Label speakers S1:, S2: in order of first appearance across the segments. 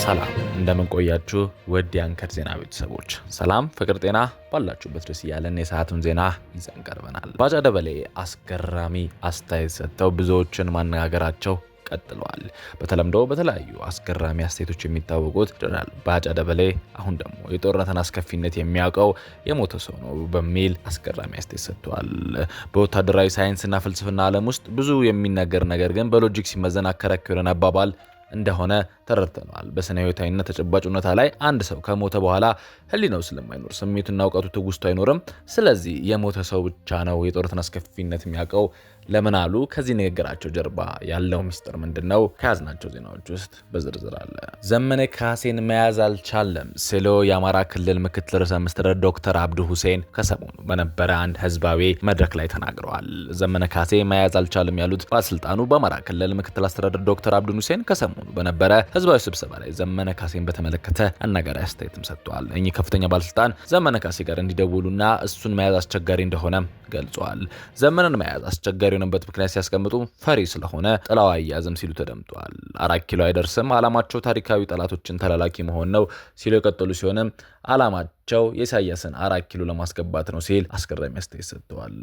S1: ሰላም እንደምን ቆያችሁ ውድ የአንከር ዜና ቤተሰቦች፣ ሰላም፣ ፍቅር፣ ጤና ባላችሁበት ድረስ እያለን የሰዓቱን ዜና ይዘን ቀርበናል። ባጫ ደበሌ አስገራሚ አስተያየት ሰጥተው ብዙዎችን ማነጋገራቸው ቀጥለዋል። በተለምዶ በተለያዩ አስገራሚ አስተያየቶች የሚታወቁት ጀነራል ባጫ ደበሌ አሁን ደግሞ የጦርነትን አስከፊነት የሚያውቀው የሞተ ሰው ነው በሚል አስገራሚ አስተያየት ሰጥተዋል። በወታደራዊ ሳይንስና ፍልስፍና ዓለም ውስጥ ብዙ የሚነገር ነገር ግን በ logic ሲመዘን አከራካሪ የሆነ አባባል እንደሆነ ተረድተነዋል። በስነ ህይወታዊና ተጨባጭ እውነታ ላይ አንድ ሰው ከሞተ በኋላ ህሊናው ስለማይኖር ስሜቱና እውቀቱ ትውስቱ አይኖርም። ስለዚህ የሞተ ሰው ብቻ ነው የጦርነትን አስከፊነት የሚያውቀው ለምን አሉ? ከዚህ ንግግራቸው ጀርባ ያለው ሚስጥር ምንድን ነው? ከያዝናቸው ዜናዎች ውስጥ በዝርዝር አለ። ዘመነ ካሴን መያዝ አልቻለም ሲሉ የአማራ ክልል ምክትል ርዕሰ መስተዳድር ዶክተር አብዱ ሁሴን ከሰሞኑ በነበረ አንድ ህዝባዊ መድረክ ላይ ተናግረዋል። ዘመነ ካሴ መያዝ አልቻለም ያሉት ባለስልጣኑ በአማራ ክልል ምክትል አስተዳደር ዶክተር አብዱ ሁሴን ከሰሞኑ በነበረ ህዝባዊ ስብሰባ ላይ ዘመነ ካሴን በተመለከተ አናጋሪ አስተያየትም ሰጥተዋል። እኚህ ከፍተኛ ባለስልጣን ዘመነ ካሴ ጋር እንዲደውሉና እሱን መያዝ አስቸጋሪ እንደሆነ ገልጿል። ዘመነን መያዝ አስቸጋሪ የሆነበት ምክንያት ሲያስቀምጡ ፈሪ ስለሆነ ጥላው አያዝም ሲሉ ተደምጧል። 4 ኪሎ አይደርስም፣ አላማቸው ታሪካዊ ጠላቶችን ተላላኪ መሆን ነው ሲሉ የቀጠሉ ሲሆንም አላማቸው የኢሳያስን 4 ኪሎ ለማስገባት ነው ሲል አስገራሚ አስተያየት ሰጥተዋል።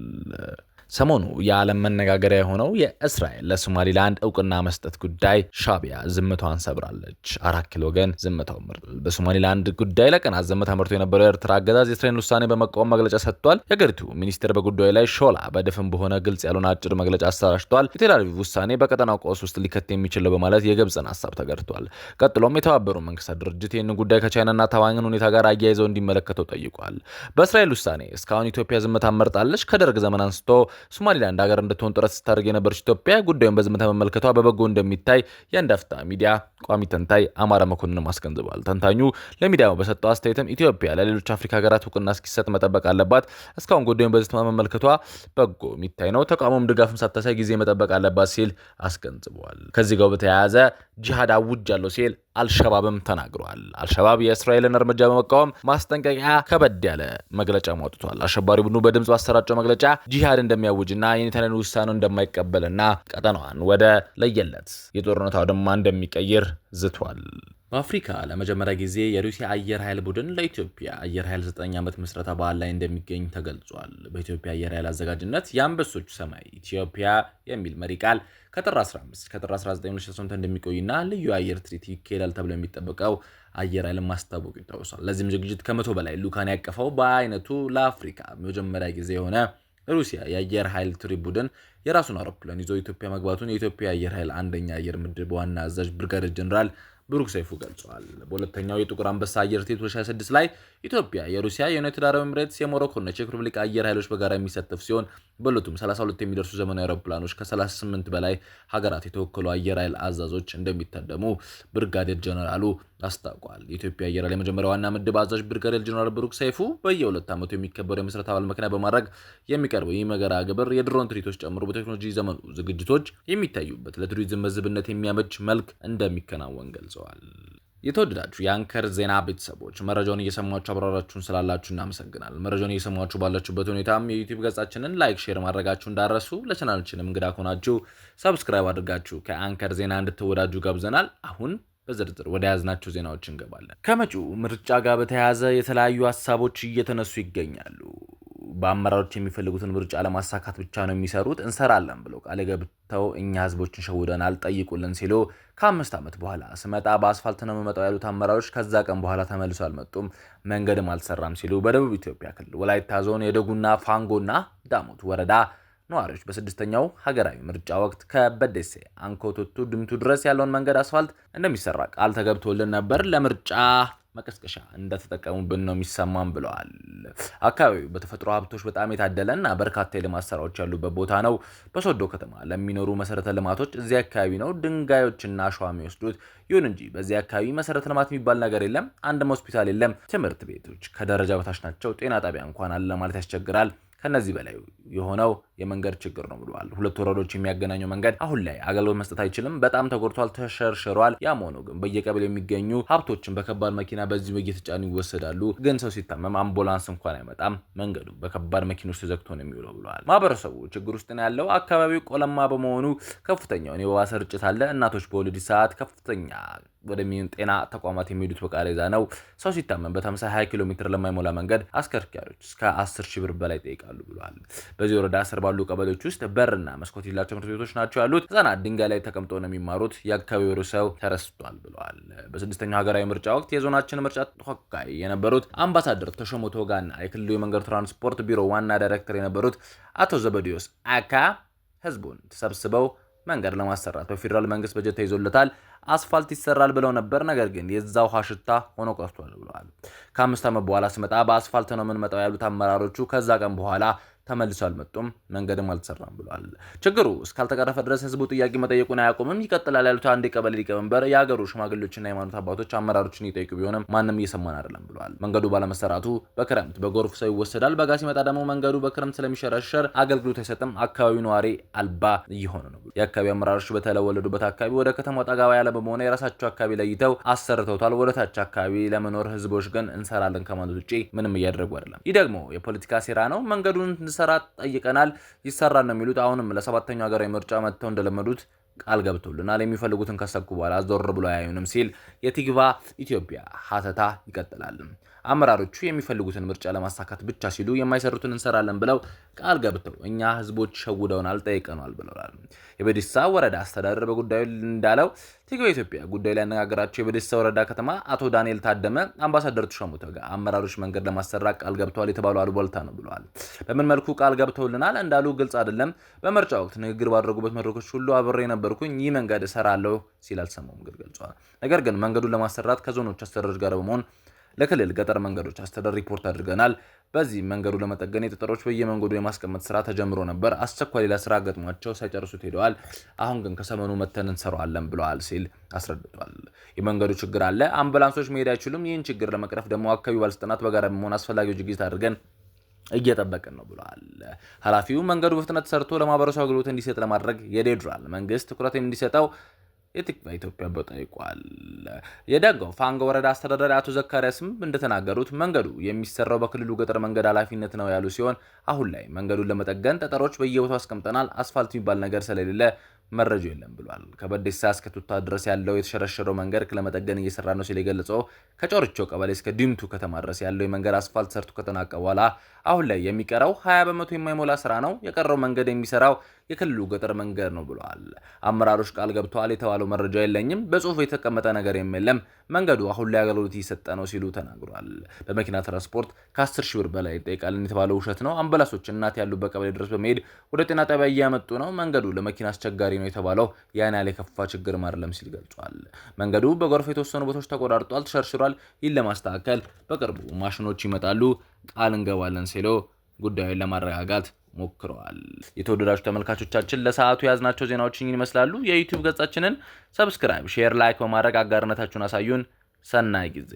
S1: ሰሞኑ የዓለም መነጋገሪያ የሆነው የእስራኤል ለሶማሊላንድ እውቅና መስጠት ጉዳይ ሻቢያ ዝምታዋን ሰብራለች። 4 ኪሎ ግን ዝምታው መርጧል። በሶማሊላንድ ጉዳይ ለቀናት ዝምታ መርቶ የነበረው የኤርትራ አገዛዝ የእስራኤልን ውሳኔ በመቃወም መግለጫ ሰጥቷል። የሀገሪቱ ሚኒስቴር በጉዳዩ ላይ ሾላ በድፍን በሆነ ግልጽ ያልሆነ አጭር መግለጫ አሰራጭቷል። የቴል አቪቭ ውሳኔ በቀጠናው ቀውስ ውስጥ ሊከት የሚችል ነው በማለት የግብፅን ሀሳብ ተገርቷል። ቀጥሎም የተባበሩ መንግስታት ድርጅት ይህንን ጉዳይ ከቻይናና ታይዋን ሁኔታ ጋር አያይዘው እንዲመለከተው ጠይቋል። በእስራኤል ውሳኔ እስካሁን ኢትዮጵያ ዝምታ መርጣለች። ከደርግ ዘመን አንስቶ ሶማሊላንድ ሀገር እንድትሆን ጥረት ስታደርግ የነበረች ኢትዮጵያ ጉዳዩን በዝምታ መመልከቷ በበጎ እንደሚታይ የአንድ አፍታ ሚዲያ ቋሚ ተንታኝ አማረ መኮንንም አስገንዝበዋል። ተንታኙ ለሚዲያው በሰጠው አስተያየትም ኢትዮጵያ ለሌሎች አፍሪካ ሀገራት እውቅና እስኪሰጥ መጠበቅ አለባት። እስካሁን ጉዳዩን በዝምታ መመልከቷ በጎ የሚታይ ነው። ተቃውሞም ድጋፍም ሳታሳይ ጊዜ መጠበቅ አለባት ሲል አስገንዝበዋል። ከዚህ ጋር በተያያዘ ጂሃድ አውጃለሁ ሲል አልሸባብም ተናግሯል። አልሸባብ የእስራኤልን እርምጃ በመቃወም ማስጠንቀቂያ ከበድ ያለ መግለጫ አውጥቷል። አሸባሪ ቡድኑ በድምጽ ባሰራጨው መግለጫ ጂሃድ እንደሚያውጅና የኔታንያሁን ውሳኔ እንደማይቀበልና ቀጠናዋን ወደ ለየለት የጦርነት አውድማ እንደሚቀይር ዝቷል። በአፍሪካ ለመጀመሪያ ጊዜ የሩሲያ አየር ኃይል ቡድን ለኢትዮጵያ አየር ኃይል 9 ዓመት ምስረታ በዓል ላይ እንደሚገኝ ተገልጿል። በኢትዮጵያ አየር ኃይል አዘጋጅነት የአንበሶቹ ሰማይ ኢትዮጵያ የሚል መሪ ቃል ከጥር 15 ከጥር 19 2018 እንደሚቆይና ልዩ የአየር ትርኢት ይካሄዳል ተብሎ የሚጠበቀው አየር ኃይል ማስታወቁ ይታወሳል። ለዚህም ዝግጅት ከ100 በላይ ልዑካን ያቀፈው በአይነቱ ለአፍሪካ መጀመሪያ ጊዜ የሆነ ሩሲያ የአየር ኃይል ትርኢት ቡድን የራሱን አውሮፕላን ይዞ ኢትዮጵያ መግባቱን የኢትዮጵያ አየር ኃይል አንደኛ አየር ምድብ ዋና አዛዥ ብርጋዴር ጀነራል ብሩክ ሰይፉ ገልጸዋል። በሁለተኛው የጥቁር አንበሳ አየር ትርኢት 2026 ላይ ኢትዮጵያ፣ የሩሲያ፣ የዩናይትድ አረብ ኤምሬትስ፣ የሞሮኮና የቼክ ሪፐብሊክ አየር ኃይሎች በጋራ የሚሳተፉ ሲሆን በሁለቱም 32 የሚደርሱ ዘመናዊ አውሮፕላኖች ከ38 በላይ ሀገራት የተወከሉ አየር ኃይል አዛዦች እንደሚታደሙ ብርጋዴር ጀነራሉ አስታውቋል። የኢትዮጵያ አየር ኃይል የመጀመሪያ ዋና ምድብ አዛዥ ብርጋዴር ጀነራል ብሩክ ሰይፉ በየሁለት ዓመቱ የሚከበረው የምስረታ በዓል ምክንያት በማድረግ የሚቀርበው ይህ መርሃ ግብር የድሮን ትርኢቶች ጨምሮ በቴክኖሎጂ ዘመኑ ዝግጅቶች የሚታዩበት ለቱሪዝም መስህብነት የሚያመች መልክ እንደሚከናወን ገልጸዋል። የተወደዳችሁ የአንከር ዜና ቤተሰቦች መረጃውን እየሰማችሁ አብራራችሁን ስላላችሁ እናመሰግናለን። መረጃውን እየሰማችሁ ባላችሁበት ሁኔታም የዩቲዩብ ገጻችንን like፣ share ማድረጋችሁ እንዳረሱ፣ ለቻናላችንም እንግዳ ከሆናችሁ subscribe አድርጋችሁ ከአንከር ዜና እንድትወዳጁ ጋብዘናል። አሁን በዝርዝር ወደ ያዝናቸው ዜናዎች እንገባለን። ከመጪው ምርጫ ጋር በተያያዘ የተለያዩ ሀሳቦች እየተነሱ ይገኛሉ። በአመራሮች የሚፈልጉትን ምርጫ ለማሳካት ብቻ ነው የሚሰሩት፣ እንሰራለን ብለው ቃል ገብተው እኛ ህዝቦችን ሸውደናል፣ ጠይቁልን ሲሉ ከ5 ዓመት በኋላ ስመጣ በአስፋልት ነው የምመጣው ያሉት አመራሮች ከዛ ቀን በኋላ ተመልሶ አልመጡም፣ መንገድም አልሰራም ሲሉ በደቡብ ኢትዮጵያ ክልል ወላይታ ዞን የደጉና ፋንጎና ዳሞት ወረዳ ነዋሪዎች በ6ኛው ሀገራዊ ምርጫ ወቅት ከበደሴ አንኮቶቱ ድምቱ ድረስ ያለውን መንገድ አስፋልት እንደሚሰራ ቃል ተገብቶልን ነበር፣ ለምርጫ መቀስቀሻ እንደተጠቀሙብን ነው የሚሰማም ብለዋል። አካባቢው በተፈጥሮ ሀብቶች በጣም የታደለና በርካታ የልማት ስራዎች ያሉበት ቦታ ነው። በሶዶ ከተማ ለሚኖሩ መሰረተ ልማቶች እዚህ አካባቢ ነው ድንጋዮችና አሸዋ የሚወስዱት። ይሁን እንጂ በዚህ አካባቢ መሰረተ ልማት የሚባል ነገር የለም። አንድም ሆስፒታል የለም። ትምህርት ቤቶች ከደረጃ በታች ናቸው። ጤና ጣቢያ እንኳን አለ ማለት ያስቸግራል። ከነዚህ በላይ የሆነው የመንገድ ችግር ነው ብለዋል። ሁለት ወረዳዎች የሚያገናኘው መንገድ አሁን ላይ አገልግሎት መስጠት አይችልም። በጣም ተጎድቷል፣ ተሸርሽሯል። ያም ሆኖ ግን በየቀበሌው የሚገኙ ሀብቶችን በከባድ መኪና በዚሁ እየተጫኑ ይወሰዳሉ። ግን ሰው ሲታመም አምቡላንስ እንኳን አይመጣም። መንገዱ በከባድ መኪኖች ተዘግቶ ነው የሚውለው ብለዋል። ማህበረሰቡ ችግር ውስጥ ነው ያለው። አካባቢው ቆለማ በመሆኑ ከፍተኛውን የወባ ስርጭት አለ። እናቶች በወሊድ ሰዓት ከፍተኛ ወደሚሆን ጤና ተቋማት የሚሄዱት በቃሬዛ ነው። ሰው ሲታመም በተመሳሳይ 20 ኪሎ ሜትር ለማይሞላ መንገድ አሽከርካሪዎች እስከ 10 ሺህ ብር በላይ ይጠይቃሉ ብለዋል። በዚህ ወረዳ ስር ባሉ ቀበሌዎች ውስጥ በርና መስኮት የሌላቸው ትምህርት ቤቶች ናቸው ያሉት። ህጻናት ድንጋይ ላይ ተቀምጠው ነው የሚማሩት። የአካባቢው ሰው ተረስቷል ብለዋል። በ6ኛው ሀገራዊ ምርጫ ወቅት የዞናችን ምርጫ ተወካይ የነበሩት አምባሳደር ተሾመ ቶጋና የክልሉ የመንገድ ትራንስፖርት ቢሮ ዋና ዳይሬክተር የነበሩት አቶ ዘበዲዮስ አካ ህዝቡን ተሰብስበው መንገድ ለማሰራት በፌዴራል መንግስት በጀት ተይዞለታል፣ አስፋልት ይሰራል ብለው ነበር። ነገር ግን የዛ ውሃ ሽታ ሆኖ ቀርቷል ብለዋል። ከ5 ዓመት በኋላ ስመጣ በአስፋልት ነው የምንመጣው ያሉት አመራሮቹ ከዛ ቀን በኋላ ተመልሶ አልመጡም፣ መንገድም አልተሰራም ብለዋል። ችግሩ እስካልተቀረፈ ድረስ ህዝቡ ጥያቄ መጠየቁን አያቆምም፣ ይቀጥላል ያሉት አንድ የቀበሌ ሊቀመንበር የሀገሩ ሽማግሌዎችና የሃይማኖት አባቶች አመራሮችን እየጠየቁ ቢሆንም ማንም እየሰማን አይደለም ብለዋል። መንገዱ ባለመሰራቱ በክረምት በጎርፍ ሰው ይወሰዳል፣ በጋ ሲመጣ ደግሞ መንገዱ በክረምት ስለሚሸረሸር አገልግሎት አይሰጥም፣ አካባቢው ነዋሪ አልባ እየሆነ ነው። የአካባቢ አመራሮች በተወለዱበት አካባቢ ወደ ከተማው ጠጋ ያለ በመሆኑ የራሳቸው አካባቢ ለይተው አሰርተውታል። ወደ ታች አካባቢ ለመኖር ህዝቦች ግን እንሰራለን ከማለት ውጪ ምንም እያደረጉ አይደለም። ይህ ደግሞ የፖለቲካ ሴራ ነው። መንገዱን ሰራ ጠይቀናል፣ ይሰራል ነው የሚሉት። አሁንም ለ7ኛው ሀገራዊ ምርጫ መጥተው እንደለመዱት ቃል ገብቶልናል። የሚፈልጉትን ከሰኩ በኋላ ዞር ብሎ አያዩንም ሲል የቲግቫ ኢትዮጵያ ሀተታ ይቀጥላል። አመራሮቹ የሚፈልጉትን ምርጫ ለማሳካት ብቻ ሲሉ የማይሰሩትን እንሰራለን ብለው ቃል ገብተው እኛ ህዝቦች ሸውደውናል፣ ጠይቀናል ብለዋል። የበዴሳ ወረዳ አስተዳደር በጉዳዩ እንዳለው ቲግቫ ኢትዮጵያ ጉዳዩ ላይ ያነጋገራቸው የበዴሳ ወረዳ ከተማ አቶ ዳንኤል ታደመ አምባሳደር ተሾመ ቶጋ አመራሮች መንገድ ለማሰራት ቃል ገብተዋል የተባለው አሉባልታ ነው ብለዋል። በምን መልኩ ቃል ገብተውልናል እንዳሉ ግልጽ አይደለም። በምርጫ ወቅት ንግግር ባደረጉበት መድረኮች ሁሉ አብሬ ነበርኩኝ። ይህ መንገድ እሰራለሁ ሲል አልሰማሁም ግን ገልጿል። ነገር ግን መንገዱን ለማሰራት ከዞኖች አስተዳደሮች ጋር በመሆን ለክልል ገጠር መንገዶች አስተዳደር ሪፖርት አድርገናል። በዚህ መንገዱ ለመጠገን የጠጠሮች በየመንገዱ የማስቀመጥ ስራ ተጀምሮ ነበር። አስቸኳይ ሌላ ስራ ገጥሟቸው ሳይጨርሱት ሄደዋል። አሁን ግን ከሰሞኑ መተን እንሰራዋለን ብለዋል ሲል አስረድቷል። የመንገዱ ችግር አለ፣ አምቡላንሶች መሄድ አይችሉም። ይህን ችግር ለመቅረፍ ደግሞ አካባቢው ባለስልጣናት በጋራ በመሆን አስፈላጊው ዝግጅት አድርገን እየጠበቅን ነው ብለዋል። ኃላፊው መንገዱ በፍጥነት ሰርቶ ለማህበረሰቡ አገልግሎት እንዲሰጥ ለማድረግ የፌዴራል መንግስት ትኩረት እንዲሰጠው የቲክቫህ ኢትዮጵያ ጠይቋል። የደጋው ፋንጎ ወረዳ አስተዳዳሪ አቶ ዘካሪያስም እንደተናገሩት መንገዱ የሚሰራው በክልሉ ገጠር መንገድ ኃላፊነት ነው ያሉ ሲሆን አሁን ላይ መንገዱን ለመጠገን ጠጠሮች በየቦታው አስቀምጠናል፣ አስፋልት የሚባል ነገር ስለሌለ መረጃው የለም ብሏል። ከበዴሳ እስከ ቱታ ድረስ ያለው የተሸረሸረው መንገድ ለመጠገን እየሰራ ነው ሲል የገለጸው ከጮርቾ ቀበሌ እስከ ዲምቱ ከተማ ድረስ ያለው የመንገድ አስፋልት ሰርቶ ከተጠናቀቀ በኋላ አሁን ላይ የሚቀረው 20% የማይሞላ ስራ ነው። የቀረው መንገድ የሚሰራው የክልሉ ገጠር መንገድ ነው ብለዋል። አመራሮች ቃል ገብተዋል የተባለው መረጃ የለኝም፣ በጽሁፍ የተቀመጠ ነገር የለም፣ መንገዱ አሁን ላይ አገልግሎት እየሰጠ ነው ሲሉ ተናግሯል። በመኪና ትራንስፖርት ከ10 ሺህ ብር በላይ ይጠይቃል የተባለው ውሸት ነው። አምቡላንሶች እናት ያሉበት ቀበሌ ድረስ በመሄድ ወደ ጤና ጣቢያ እያመጡ ነው። መንገዱ ለመኪና አስቸጋሪ ነው የተባለው ያን ያህል የከፋ ችግር አይደለም ሲል ገልጿል። መንገዱ በጎርፍ የተወሰኑ ቦታዎች ተቆራርጧል፣ ተሸርሽሯል። ይህን ለማስተካከል በቅርቡ ማሽኖች ይመጣሉ፣ ቃል እንገባለን ሲሉ ጉዳዩን ለማረጋጋት ሞክረዋል። የተወደዳችሁ ተመልካቾቻችን ለሰዓቱ የያዝናቸው ዜናዎች እኚህን ይመስላሉ። የዩቲዩብ ገጻችንን subscribe፣ share፣ like በማድረግ አጋርነታችሁን አሳዩን። ሰናይ ጊዜ።